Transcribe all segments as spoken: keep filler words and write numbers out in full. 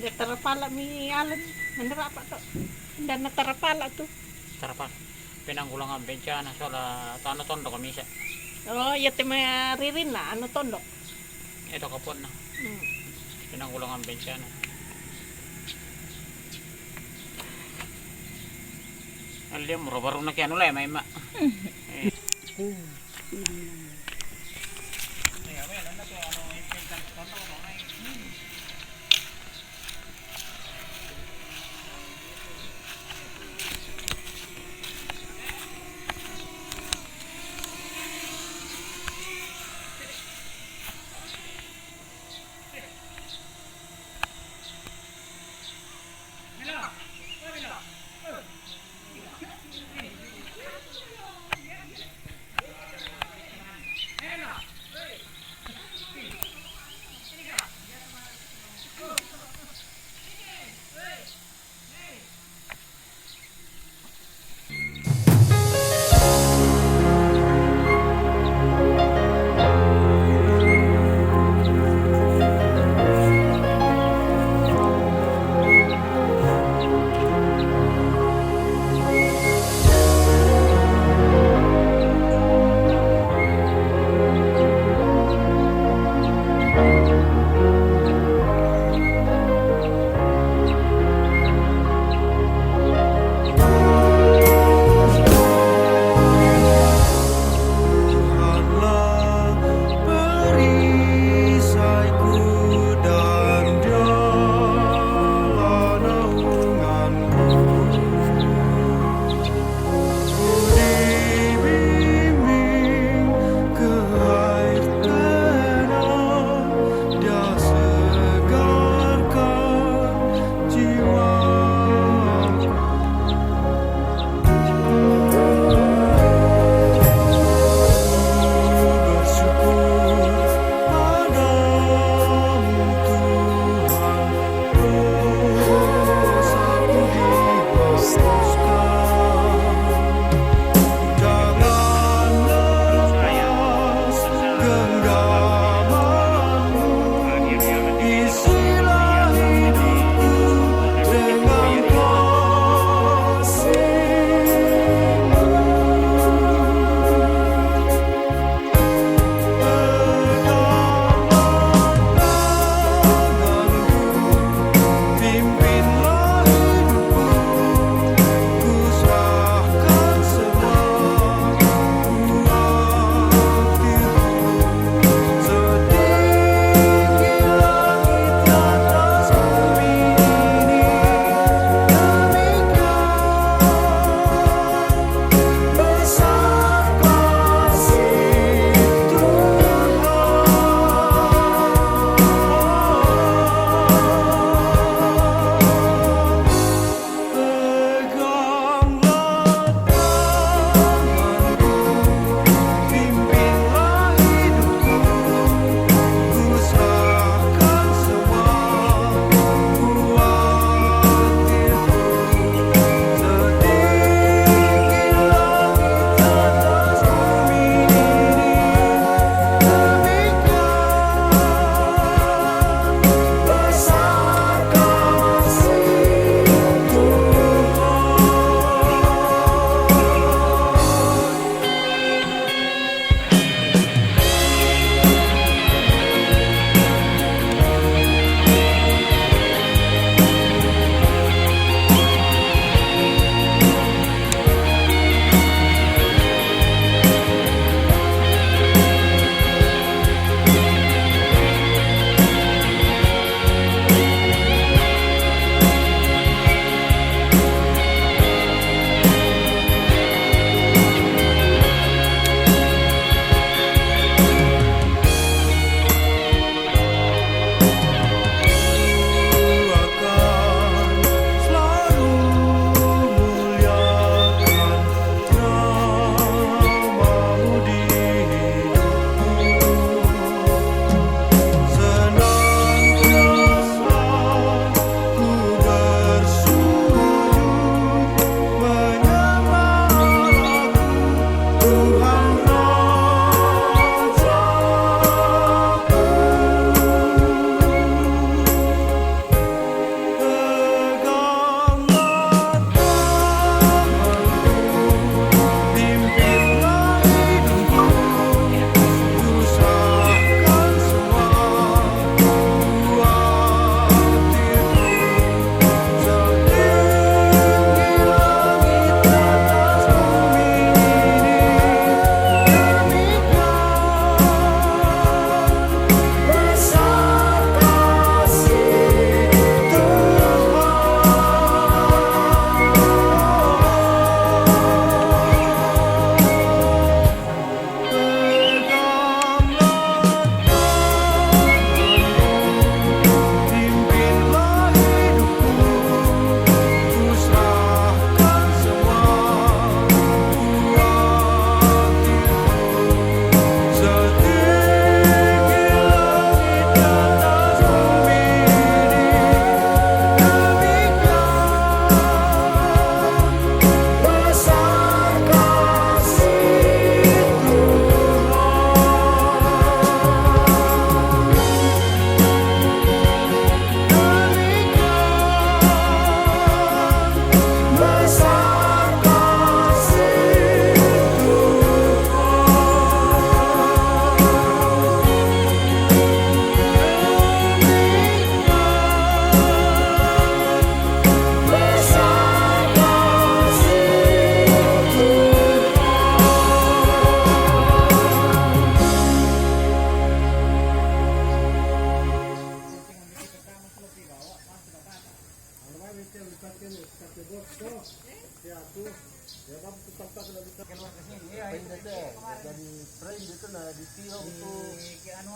Ya, tarapala mi alen, menderapa to? Dana tarapala tu. Tarapala. Penanggulangan bencana, sola tano tondok misa. Oh, ya, te ma ririn na, anu tondok. Itu kapon na. Hmm. Penanggulangan bencana. Alia mura baru na kianu lai, mai ma. Eh.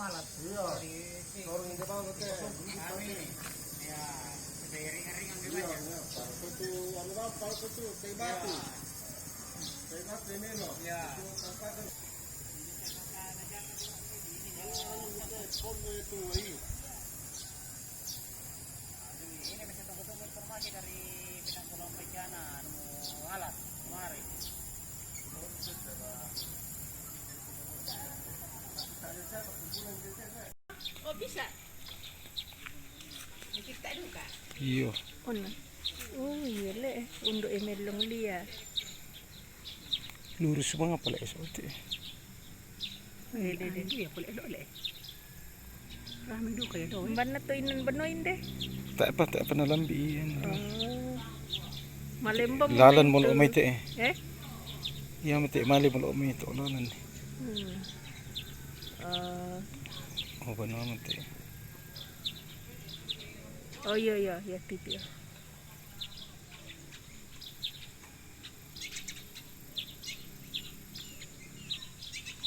Iya. Sorong ini bang, betul. Kami, ya, ringan-ringan gitu aja. Iya, itu anu apa itu, kayu batu. Kayu batu ini loh. Iya. Itu tempat itu, iya. Ini masih tunggu-tunggu informasi dari Pinang Pulau Pejana, anu alat kemarin. Oh, bisa. Kita duka. Iya. Ono. Oh, iya le, untuk emelong lia. Lurus bang apa le S O T. Ini, ini, ini ya boleh lo le. Rame duka ya, Doi. Mbana to inan benoin deh. Tak apa, tak apa nalambi iyan. Oh. Malembang lalan itu. Molo mai te. Eh? Iya, mate male molo mai to lalan. Hmm. Eh. Oh, bano mate. Oh, iya, iya, iya, pipi.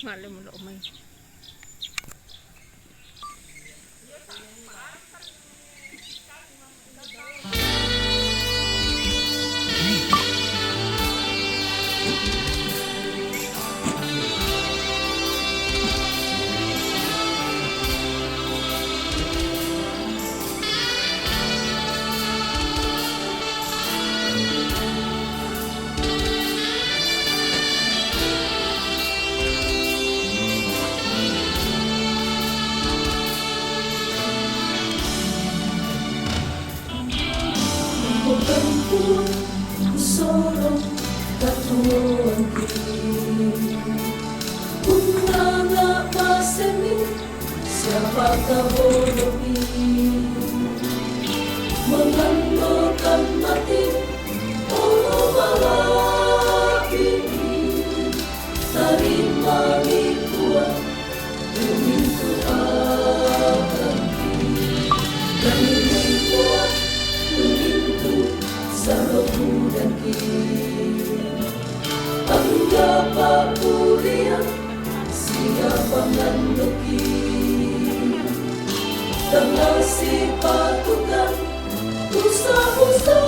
Male molo mai. Bukan pun sorong katuanku. Undangan masemi siapa kau bodohi. Mengandalkan mati, oh, malah ini. Tarima likuan, tumintu akan ki. Tarima likuan, tumintu saloku dan ki. Anggapa kuliah, siapa nganduki. Tengah si patukan, usah-usah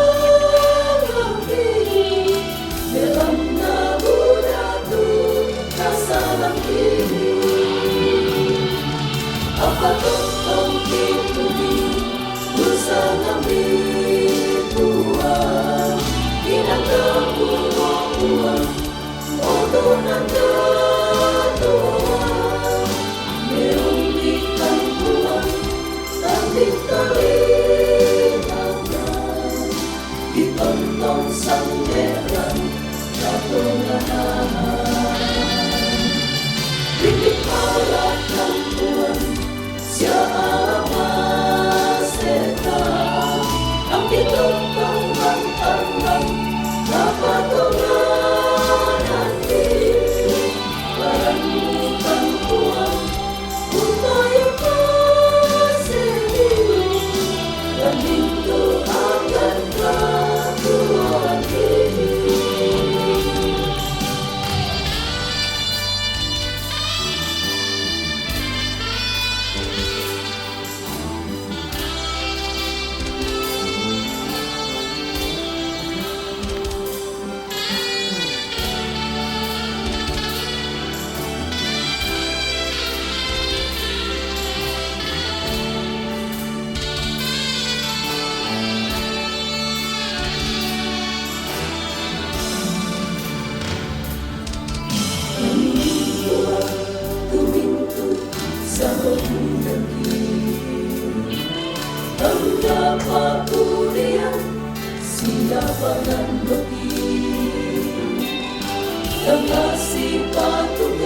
ngambil. Dalam nabuda tu, kasalang kini. Apa tuh tongki puni, usah ngambil buah. Inang kamu buah, oto nang katua. Meong di kampuan, tapi kali nang di tontong samberan, katongan. Bibit pala kampuan, sia alama seta. Ang kitong tambang-tambang, kapatongan ati. Parang kampuan,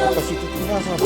Kasi titinggal sama.